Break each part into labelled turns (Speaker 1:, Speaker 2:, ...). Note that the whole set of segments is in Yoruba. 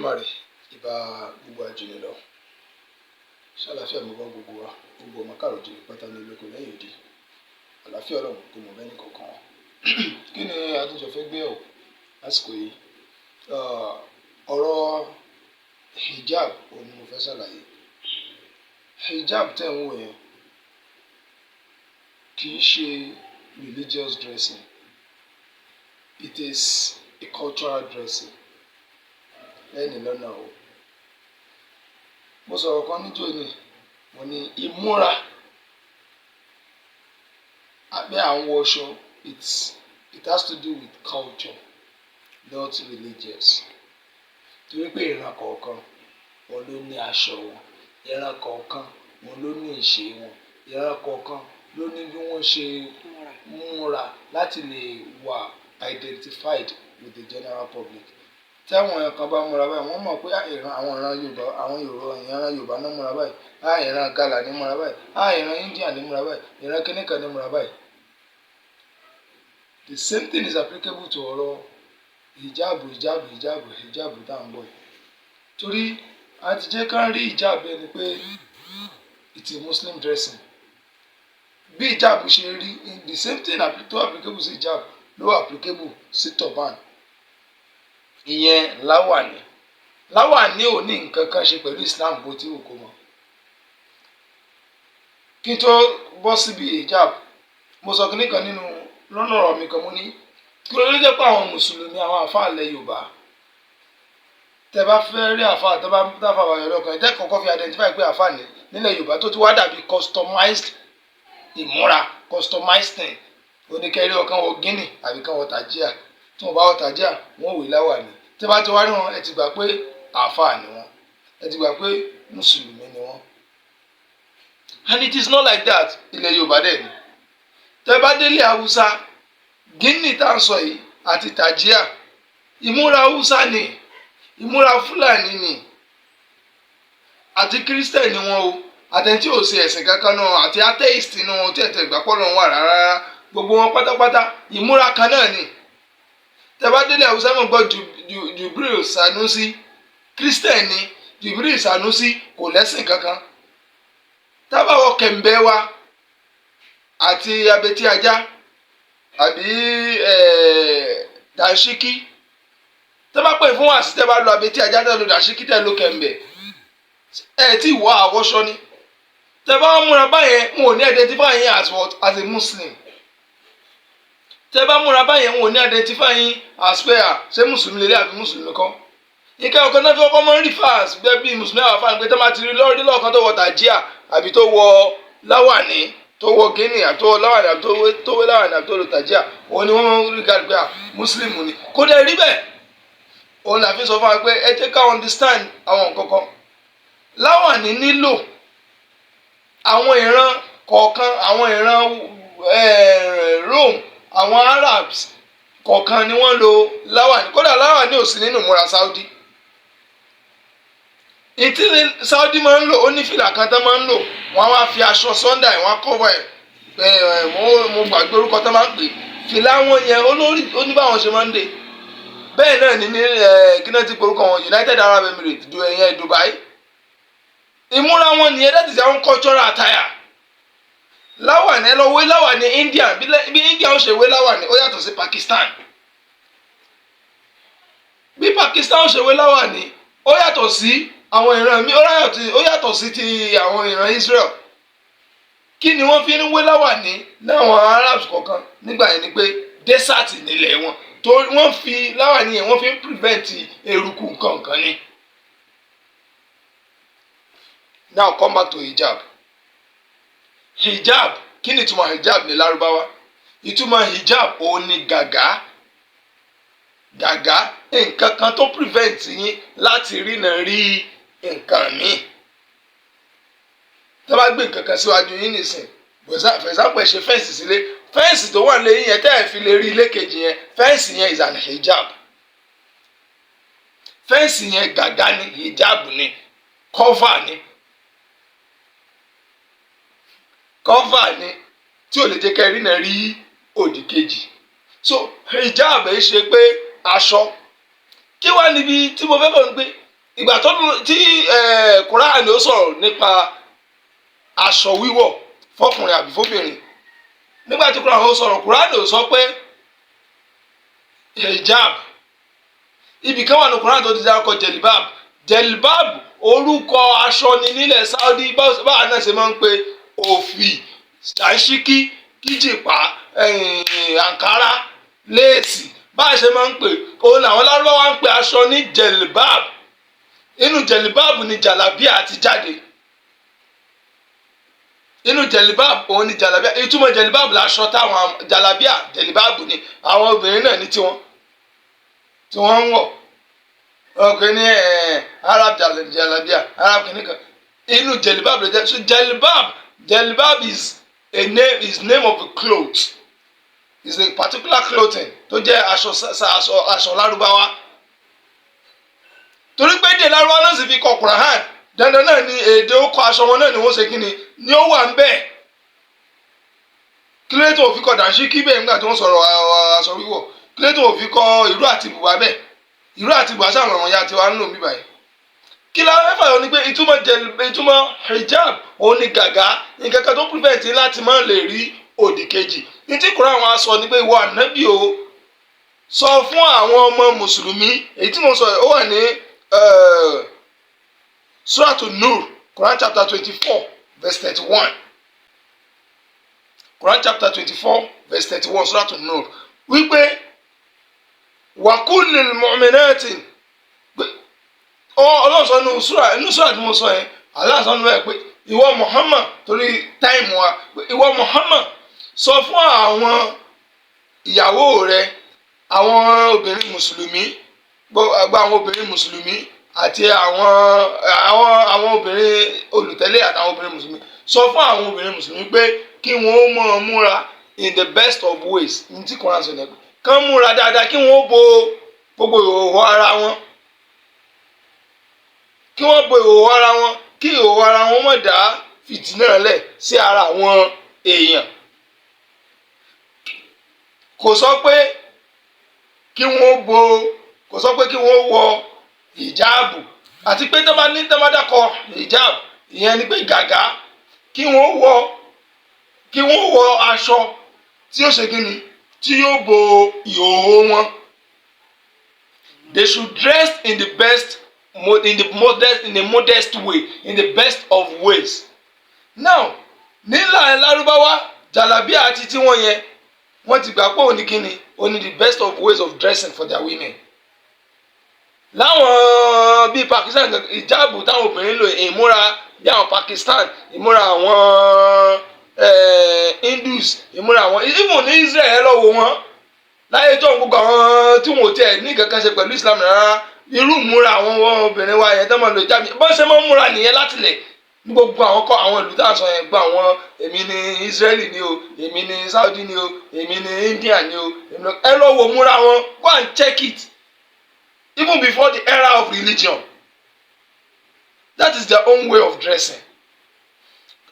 Speaker 1: Elédùmarè, ìbà gbogbo àjùní lọ. Ṣàlàáfíà mo bá gbogbo wa, gbogbo ọmọ káàrọ̀ oòjíire pátá ní lóko lẹ́yìn odi. Àlàáfíà Ọlọ́run kò mọ̀ bẹ́ẹ̀ ní kọ̀ọ̀kan wa. Kí ni a tún jọ fẹ́ gbé yẹ̀wò lásìkò yìí? Ọ̀rọ̀ hijab òun ni mo fẹ́ ṣàlàyé. Hijab tẹ́ ń wò yẹn kì í ṣe religious dressing. It is a cultural dressing. Lẹ́yìn lọ́nà o. Mo sọ̀rọ̀ kan níjó ní, mo ní ìmúra àbí à ń wọṣọ, it has to do with culture, not religious. Torí pé ìran kọ̀ọ̀kan wọn ló ní aṣọ wọn, ìran kọ̀ọ̀kan wọn ló ní ìṣe wọn, ìran kọ̀ọ̀kan ló ní bí wọ́n ṣe múra láti lè wà identified with the general public. Tí àwọn èèyàn kan bá múra báyìí, wọ́n mọ̀ pé ìran àwọn ìran Yorùbá, àwọn Yorùbá, ìran Yorùbá náà múra báyìí, ìran Gala ní múra báyìí, ìran India ní múra báyìí, ìran kìnìkan ní múra báyìí. The same thing is applicable to ọ̀rọ̀ hijab, hijab, hijab, hijab tá à ń gbọ́ yìí. Torí a ti jẹ́ ká rí hijab ẹni pé it's a Muslim dressing. Bí hijab ṣe rí, the same thing tó applicable sí hijab ló applicable sí turban. Ìyẹn láwàní. Láwàní ò ní nǹkan kan ṣe pẹ̀lú Islam bó ti wù kó mọ̀. Kí n tó bọ́ síbi hijab, mo sọ kiní kan nínú lọ́nà ọ̀rọ̀ mi kan. Mo ní kí ló dé jẹ́ pé àwọn Mùsùlùmí, àwọn àfáà ilẹ̀ Yorùbá, tẹ bá fẹ́ rí àfáà, tẹ bá táfà wà yọ̀ lọ́kàn, tẹ́ kọ́kọ́ fi identify pé àfáà ní nílẹ̀ Yorùbá tó ti wá dàbí customized ìmúra, customized thing, oníkẹ́rí ọ̀kan wọ gíní àbí kan wọ tàjíà. Tí wọ́n bá wọ tàjíà, wọ́n wé láwàní. Tí bá ti wá rí wọn, ẹ ti gbà pé àáfàá ni wọ́n, ẹ ti gbà pé Mùsùlùmí ni wọ́n. And it is not like that. Ilẹ̀ Yorùbá dẹ̀ ni. Tẹ́ bá délé Haúsá, gíní tá à ń sọ yìí àti tàjíà, ìmúra Haúsá ni, ìmúra Fúlàní ni, àti Kírísítẹ̀ ni wọn o, àtẹni tí ò ṣe ẹ̀sìn kankan náà, àti atheist nínú wọn tí ẹ̀tẹ̀ ìgbà pọ̀ lọ́wọ́ wà rárá, gbogbo wọn pátápátá, ìmúra kan náà ni. Tẹ́ bá délé Haúsá, mọ̀ gbọ́ Jubril Sanusi, Kírísítẹ̀ ni Jubril Sanusi, kò lẹ́sìn kankan. Tábàwọ̀ kẹ̀mbẹ́ wa àti abetí ajá àbí dànsíkí, tẹ́ bá pè fún wàásù, tẹ́ bá lo abetí ajá, tẹ́ lo dànsíkí, tẹ́ lo kẹ̀mbẹ́, ẹ tí wọ àwọṣọ ni. Tẹ́ bá múra báyẹn, wọn ò ní identify yín as what? As a Muslim. Tẹ́ bá múra báyẹn, wọn ò ní identify yín as pé à ṣé mùsùlùmí lélẹ̀ àbí mùsùlùmí kọ́. Ìkẹ́ ọ̀kan náà fi ọkọ máa ń rí fast bẹ́ẹ̀ bí mùsùlùmí àwọn afáàní pé tẹ́ bá ti rí lọ́rí lọ́ọ̀kan tó wọ tàjíà àbí tó wọ láwàní, tó wọ gíní, àbí tó wọ láwàní, àbí tó wé láwàní, àbí tó lọ tàjíà, òun ni wọ́n máa ń rí káàdì pé à mùsùlùmí ni. Kó dẹ̀ rí bẹ́ẹ̀. Òun là fi sọ fún wa pé ẹ jẹ́ ká understand àwọn nǹkan kan. Láwàní nílò àwọn ìran kọ̀ọ̀kan, àwọn ìran Rome, àwọn Arabs kọ̀ọ̀kan ni wọ́n lo láwàní. Kódà láwàní ò sí nínú ìmúra Saudi. Ìtí Saudi máa ń lò, ó ní fìlà kan tó máa ń lò, wọ́n á wá fi aṣọ sọ́ndà ẹ̀, wọ́n á cover ẹ̀. Mo gbàgbé orúkọ tó máa ń pè fìlà wọn yẹn. Olórí ó ní báwọn ṣe máa ń dé. Bẹ́ẹ̀ náà ní kí náà ti porúkọ wọn, United Arab Emirates, ẹ̀yẹn Dubai, ìmúra wọn nìyẹn. That is their own cultural attire. Láwàní, ẹ lọ wé láwàní India. Bí India ó ṣe wé láwàní, ó yàtọ̀ sí Pakistan. Bí Pakistan ó ṣe wé láwàní, ó yàtọ̀ sí àwọn ìran mi, ó yàtọ̀ sí ti àwọn ìran Israel. Kí ni wọ́n fi ń wé láwàní láwọn Arabs kọ̀ọ̀kan nígbà yẹn? Ni pé desert nílẹ̀ wọn, tó wọ́n fi láwàní yẹn, wọ́n fi ń prevent eruku nǹkan kan ni. Now come back to hijab. Hijab, kí ni ìtumọ̀ hijab ní Lárúbáwá? Ìtumọ̀ hijab òun ni gàgá. Gàgá, nǹkan kan tó prevent yín láti rína rí nǹkan míì. Tó bá gbé nǹkan kan síwájú yín nìsín, for example, ẹ ṣe fence sílé, fence tó wà lẹ́yìn yẹn tẹ́ ẹ̀ fi lè rí ilé kejì yẹn, fence yẹn is an hijab. Fence yẹn gàgá ni, hijab ni, cover ni, cover ni tí ò lè jẹ́ kẹ́ rí náà rí òdì kejì. So hijab ẹ ṣe pé aṣọ. Kí wàá níbi tí mo fẹ́ bọ̀ ní pé Ìgbà tó tí Kùránì ó sọ̀rọ̀ nípa aṣọ wíwọ̀ fọkùnrin àbí fóbìnrin, nígbà tí Kùránì ó sọ̀rọ̀, Kùránì ó sọ pé hijab. Ibì kan wà ní Kùránì tó ti dárúkọ jelibab. Jelibab, orúkọ aṣọ ni nílẹ̀ Saudi. Báwa náà ṣe máa ń pe òfì, dàńṣíkí, kíjìpá, àǹkárá, léèsì, báwa ṣe máa ń pè òun làwọn Lárúbáwá ń pe aṣọ ní jelibab. Inú jelibab ni jàlábíà ti jáde. Inú jelibab òun ni jàlábíà. Ìtumọ̀ jelibab làṣọ táwọn jàlábíà, jelibab ni àwọn obìnrin náà ní tiwọn tí wọ́n ń wọ̀. Ọkùnrin ní Arab jàlábíà, Arab kìnnìkan, inú jelibab ló jẹ́. So jelibab is a name, is name of a cloth, is a particular clothing tó jẹ́ aṣọ Lárúbáwá. Torí pé èdè Lárúbáwá náà sì fi kọ Quran, dandan náà ni èdè ó kọ aṣọ wọn náà ni wọ́n ṣe kí ni ó wà ń bẹ́ẹ̀. Kí ló tó fi kọ dàńṣíkí bẹ́ẹ̀ nígbà tí wọ́n sọ̀rọ̀ aṣọ wíwọ̀? Kí ló tó fi kọ ìró àti bùbá bẹ́ẹ̀? Ìró àti bùbá sáwọn ọ̀ràn ya tiwa ń lò mí báyìí. Kí la fẹ́ fàyọ ni pé ìtumọ̀ hijab òun ni gàgá, nǹkan kan tó prevent láti má lè rí òdì kejì. Ní tí Quran wa sọ ni pé, ìwọ Ànábì o, sọ fún àwọn ọmọ mùsùlùmí. Èyí tí mo sọ, ó wà ní Suratu Nur, Quran chapter 24 verse 31. Quran chapter 24 verse 31, Suratu Nur, wípé وقل للمؤمنات. Ọlọ́run sọ nínú sura tí mo sọ yẹn, Allah sọ nínú ẹ̀ pé, ìwọ Muhammad, torí time wa, ìwọ Muhammad, sọ fún àwọn ìyàwó rẹ, àwọn obìnrin mùsùlùmí, gbogbo àwọn obìnrin mùsùlùmí àti àwọn obìnrin olùtẹ̀lé àtàwọn obìnrin mùsùlùmí, sọ fún àwọn obìnrin mùsùlùmí pé kí wọ́n ó máa múra in the best of ways. Ní tí Quran sọ ní ẹgbẹ́ kán múra dáadáa, kí wọ́n ó bo gbogbo ìhòòhò ara wọn, kí wọ́n bo ìhòòhò ara wọn, kí ìhòòhò ara wọn má dá fìtínà lẹ̀ sí ara àwọn èèyàn. Kò sọ pé kí wọ́n bo, kò sọ pé kí wọ́n wọ ìjáàbù. Àti pé tó bá ní tó bá dákọ ìjáàbù, ìyẹn ni pé gàgá, kí wọ́n wọ aṣọ tí ó ṣe kí ni, tí yóò bo ìhòòhò wọn. They should dress in the modest way, in the best of ways. Now, nílà Lárúbáwá, jàlábíà àti tiwọn yẹn, wọ́n ti gbà pé òní kíni, òní the best of ways of dressing for their women. Láwọn bíi Pakistan, ìjáàbù táwọn obìnrin lò, ìmúra bí àwọn Pakistan, ìmúra àwọn Hindus, ìmúra àwọn even ní Israel, lọ wò wọ́n láyé tó ń gbogbo àwọn tí wọn ò tiẹ̀ ní nǹkan kan ṣe pẹ̀lú Islam rárá, irú ìmúra àwọn obìnrin wa yẹn tó máa lò jáde, bọ́n ṣe máa ń múra nìyẹn látìlẹ̀ ní gbogbo àwọn kọ́ àwọn ìlú tá à ń sọ yẹn. Gbọ́ àwọn, èmi ní Israeli ni o, èmi ní Saudi ni o, èmi ní India ni o, èmi ní, ẹ lọ wò múra wọn. Go and check it. Even before the era of religion, that is their own way of dressing.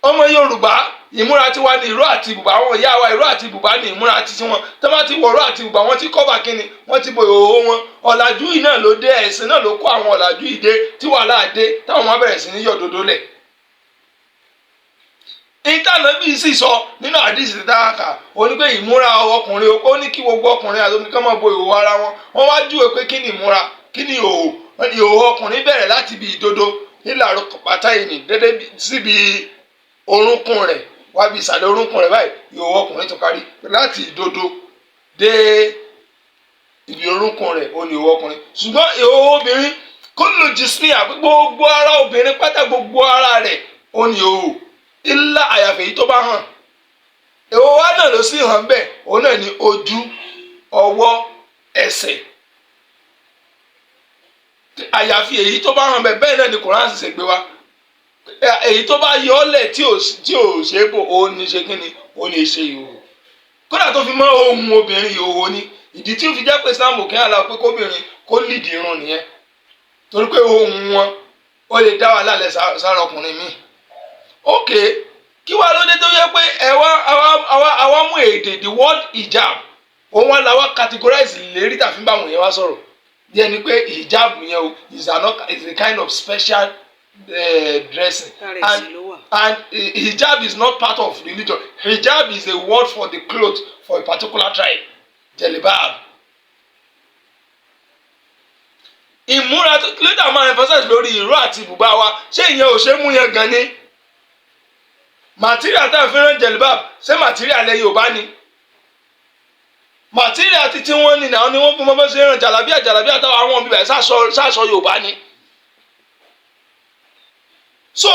Speaker 1: Ọmọ Yorùbá, ìmúra tiwa ní ìró àti bùbá. Àwọn ìyá wa, ìró àti bùbá ní ìmúra títí wọn. Tó bá ti wọ ìró àti bùbá, wọn ti cover kíni, wọ́n ti bo ìhòòhò wọn. Ọ̀làjú yìí náà ló dé, ẹ̀sìn náà ló kó àwọn ọ̀làjú yìí dé tí wàhálà dé, táwọn máa bẹ̀rẹ̀ sí ní yọ̀ dodo lẹ̀. Ìtànàbí sì sọ nínú àdìsí dáhàkà, ó ní pé ìmúra ọkùnrin, ó ní kí gbogbo ọkùnrin àti obìnrin kán máa bo ìhòòhò ara wọn. Wọ́n wá júwe pé kí ni ìmúra, kí ni ìhòòhò. Ìhòòhò ọkùnrin bẹ̀rẹ̀ láti ibi ìdodo nílà pátá ìní dédé síbi orúnkún rẹ̀, wá bí ìsàlẹ̀ orúnkún rẹ̀ báyìí. Ìhòòhò ọkùnrin tó parí láti ìdodo dé ibi orúnkún rẹ̀, ó ní ìhòòhò ọkùnrin. Ṣùgbọ́n ìhòòhò obìnrin kó lò jìsíníà, gbogbo ara obìnrin pátá, gbogbo ara rẹ̀ ó ní ìhòòhò, ilá àyàfẹ́ yìí tó bá hàn. Ìhòòhò wa náà ló sì hàn bẹ́ẹ̀, òun náà ní ojú, ọwọ́, ẹsẹ̀, àyàfi èyí tó bá hàn bẹ́ẹ̀. Bẹ́ẹ̀ náà ni Quran sì ṣe gbé wa. Èyí tó bá yọ ọ́ lẹ̀ tí ò ṣe é bò, ó ní ṣe kí ni, ó ní ṣe ìhòòhò. Kódà tó fi mọ́ ohun obìnrin, ìhòòhò ni. Ìdí tí ó fi jẹ́ pé Islam kí á la pé kóbìnrin kó lídìí irun nìyẹn, torí pé ohun wọn ó lè dá wàhálà lẹ̀ sára ọkùnrin míì. Ok, kí wàá lóde tó yẹ pé ẹ wá àwa mú èdè, the word hijab, òun wá la wá categorize lérí tàfi bá àwọn èèyàn wá sọ̀rọ̀. Bí ẹni pé hijab yẹn o is a kind of special dressing.
Speaker 2: Lára
Speaker 1: And
Speaker 2: ẹ̀sìn ló wà.
Speaker 1: And hijab is not part of religion. Hijab is a word for the cloth for a particular tribe, jelibab. Ìmúra tó later máa emphasize lórí ìró àti ibùbá wa, ṣé ìyẹn ò ṣe é mú yẹn gan ni? Material tá a fi rán jelibab, ṣé material lẹ Yorùbá ni? Material títí wọ́n ní náà ni wọ́n fi mọ́ bá ṣe rán jàlábíà. Jàlábíà táwọn àwọn bíbẹ̀ ṣáṣọ Yorùbá ni. So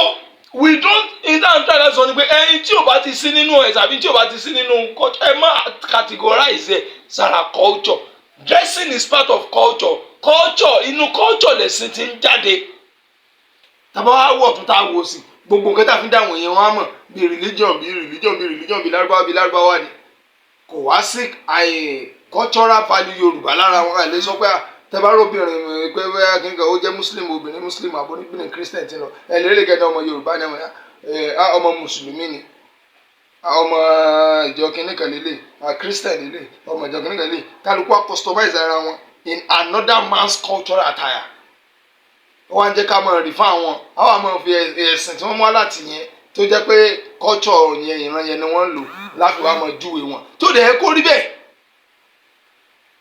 Speaker 1: we don't in that try láti sọ ni pé ẹyin tí ò bá ti sí nínú ẹ tàbí tí ò bá ti sí nínú culture, ẹ má categorize ẹ sára culture. Dressing is part of culture. Culture, inú culture lẹ̀sìn ti ń jáde. Tàbá wá wọ̀ tún tá a wò sí gbogbo nǹkan tá a fi ń dá àwọn èèyàn wọn á mọ̀ bí religion, bí religion, bí religion, bí Lárúbáwá, bí Lárúbáwá ni. Kò wá sí àyè cultural value Yorùbá lára wọn. Àlè sọ pé tẹ́bárò obìnrin pé bóyá kí n kàn ó jẹ́ Muslim, obìnrin Muslim àbọ̀ obìnrin Christian ti lọ ẹ̀ lè lè kẹ́ni ọmọ Yorùbá ni, ọmọ mùsùlùmí ni, ọmọ ìjọ kìnnì kan lélẹ̀, Christian lélẹ̀, ọmọ ìjọ kìnnì kan lélẹ̀. Kálukú wa customize ara wọn in another man's cultural attire. Ó wá ń jẹ́ ká máa rí fún àwọn àmọ́ fi ẹ̀sìn tí wọ́n mú wá láti yẹn, tó jẹ́ pé culture yẹn, ìran yẹn ni wọ́n ń lò láti wá máa júwe wọn, tó dẹ̀ kó rí bẹ́ẹ̀.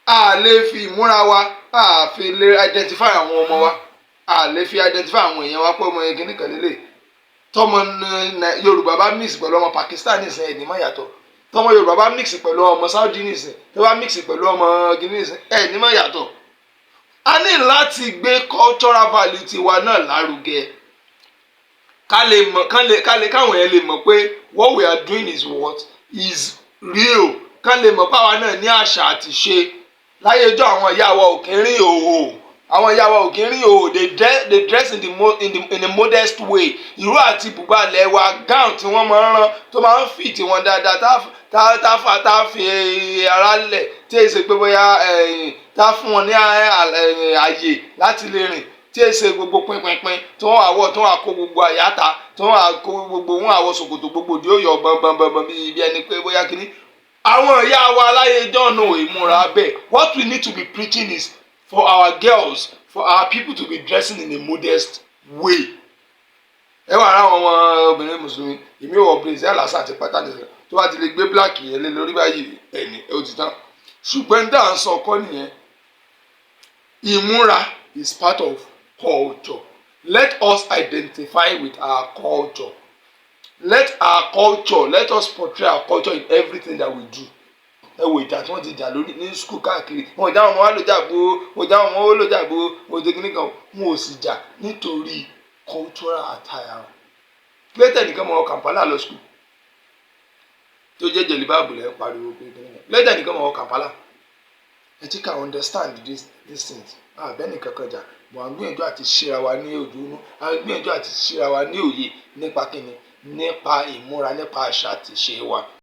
Speaker 1: A lè fi ìmúra wa, a fi lè identify àwọn ọmọ wa, a lè fi identify àwọn èèyàn wa pé ọmọ yẹn kìnnì kan lélẹ̀. Tọmọ Yorùbá bá mix pẹ̀lú ọmọ Pakistan nìsín, ẹ̀ ní mọ̀ yàtọ̀. Tọmọ Yorùbá bá mix pẹ̀lú ọmọ Saudi nìsín, tó bá mix pẹ̀lú ọmọ Guinea nìsín, ẹ̀ ní mọ̀ yàtọ̀. A ní láti gbé cultural value tiwa náà lárugẹ, ká lè mọ̀, ká lè káwọn yẹn lè mọ̀ pé what we are doing is what is real, ká lè mọ̀ pé àwa náà ní àṣà àti ṣe. Láyé ọjọ́, àwọn ìyá wa ò kí ń rìn òhò. Àwọn ìyá wa ò kí ń rìn òhò. They dress in the mo in the in a modest way. Ìró àti bùbá ilẹ̀ wa, gown tí wọ́n máa ń rán tó máa ń fit wọn dáadáa, tá fa tá fi ara lẹ̀, tí èsì pé bóyá tá fún wọn ní àyè láti lè rìn, tí èsì gbogbo pínpínpín tí wọ́n wà wọ̀, tí wọ́n wà kó gbogbo àyàtà, tí wọ́n wà kó gbogbo wọn àwọ̀ ṣòkòtò, gbogbo òdì ó yọ gbọ̀ngbọ̀ngbọ̀n bí ẹni pé bóyá kínní. Àwọn ìyá wa láyé jọ́nà ìmúra bẹ́ẹ̀. What we need to be preaching is for our girls, for our people to be dressing in a modest way. Ẹ wà ara àwọn ọmọ obìnrin mùsùlùmí ìmí wọ brassiere lásán àti pátá nìyẹn, tó bá ti lè gbé black yẹn lé lórí báyìí, ẹni ó ti tán. Ṣùgbọ́n dá à ń sọ ọkọ nìyẹn, ìmúra is part of culture. Let us identify with our culture. Let us portray our culture in everything that we do. Ẹ wo ìjà tí wọ́n ti jà lórí ní school káàkiri. Wọn ò já wọn wá ló jà bó, wọn ò já wọn wá ló jà bó, wọn ò jẹ́ kíní kan, wọn ò sì jà nítorí cultural attire. Létẹ̀ nìkan mọ̀ Kampala lọ school tó jẹ́ jẹ̀líbáàbù lẹ́ ń pariwo pé kíní kan. Létẹ̀ nìkan mọ̀ Kampala. Ẹ ti ká understand this things. Àbẹ́ nìkan kan jà bọ̀, à ń gbìyànjú àti ṣíra wa ní ojú inú, à ń gbìyànjú àti ṣíra wa ní òye nípa kíni, nípa ìmúra, nípa àṣà àti ìṣe wa.